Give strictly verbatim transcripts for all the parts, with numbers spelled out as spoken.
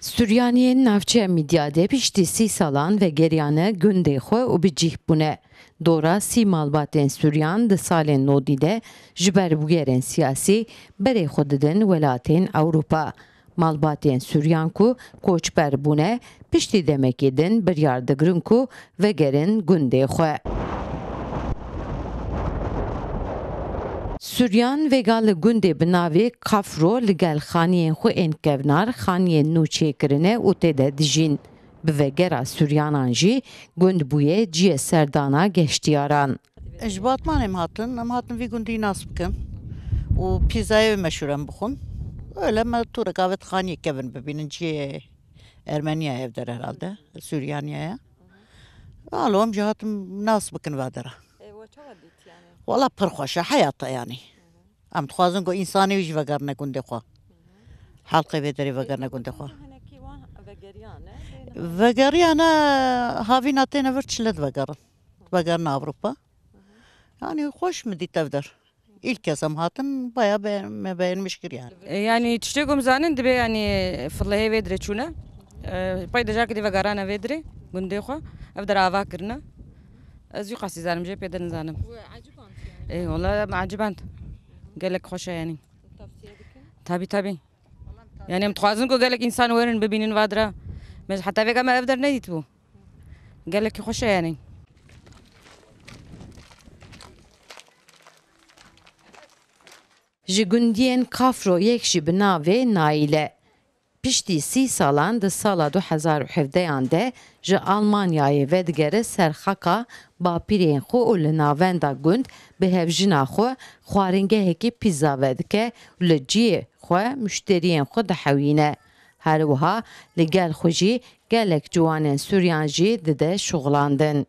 Suryaniyên navçeya Midyadê piştî sî salan vegeriyane gundê xwe û bi cih bûne. Dora sî malbatên Suryan di salên nodî de ji ber bûyerên siyasî berê xwe didin welatên Ewropa. Malbatên Suryan ku koçber bûne, piştî demekê din biryar digirin ku vegerin gundê xwe. Suryan vêga li gundê bi navê Kafro li gel xaniyên xwe ên kevnar xaniyên nû çêkirine û tê de dijîn. Bi vegera Suryanan jî gund bûye ciyê serdana geştiyaran. Ji Batmanê em hatin, em hatin vî gundî nas bikin û pîzayê wê meşhûr em bixwin. Öyle me tûrek avêt xaniyê kevin bibînin, ciyê Ermeniya ev der herhalde, Suryaniyaya. Alo, em jî hatin nas bikin va dera. E, we çawa dît yani? Wala pir xweş e, heyat e yani. Em dixwazin ku însanê wî jî vegerine gundê xwe. Halqê vê derê vegerine gundê xwe. Hinekî wan vegeriyane, lê niha vegeriyane, havîna têne vir çile divegerin. Divegerine Avrupa. Yani xweş min dît ev der. Îlk kes em hatin, baya be-, me beğenmiş kir yani. E, yani tiştê ku em zanin dibe yani filehê vê dirê çûne. E, pey de jar kidî vegerane vê dirê gundê xwe. Ev der ava kirine. Ez jî qasî zanim, jê pê de nizanim. We eciband yani? Ê, wala me eciband. Gelek xweş e yani. Tavsiye dikin? Tabii, tabii. Yani em dixwazin ku gelek insan werin bibînin va dira. Me heta vêga me ev der nedîtibû. Gelekî xweş e yani. Ji gundiyên Kafro yek jî bi navê Naîl e. Piştî sî salan di sala du hezar û hevdeyan de ji Almanyayê vedigere ser xaka bapîrên xwe û li navenda gund bi hevjina xwe xwaringehekî pîza vedike û li cihê xwe muşteriyên xwe dihewîne. Her wiha li gel xwe jî gelek ciwanên Suryan jî dide şuxilandin.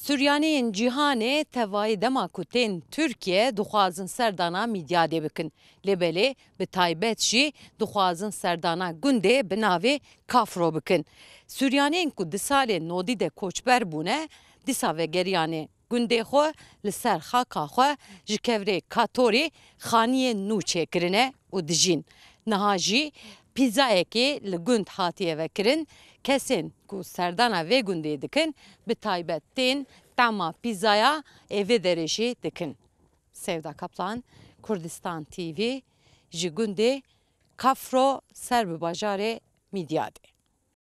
Suryaniyên cîhanê tevayî dema ku tên Tirkiye dixwazin serdana Midyadê bikin. Lê belê bi taybet jî dixwazin serdana gundê bi navê Kafro bikin. Suryaniyên ku di salên nodî de koçber bûne, dîsa vegeriyane gundê xwe, li ser xaka xwe ji kevirê Katorî xaniyên nû çêkirine û dijîn. Niha jî pîzayekê li gund hatiye vekirin. Kesên ku serdana vê gundê dikin, bi taybet tên tema pîzaya ê vê derê jî dikin. Sevda Kaplan, Kurdistan T V, ji gundê Kafro ser bi bajarê Midyadê.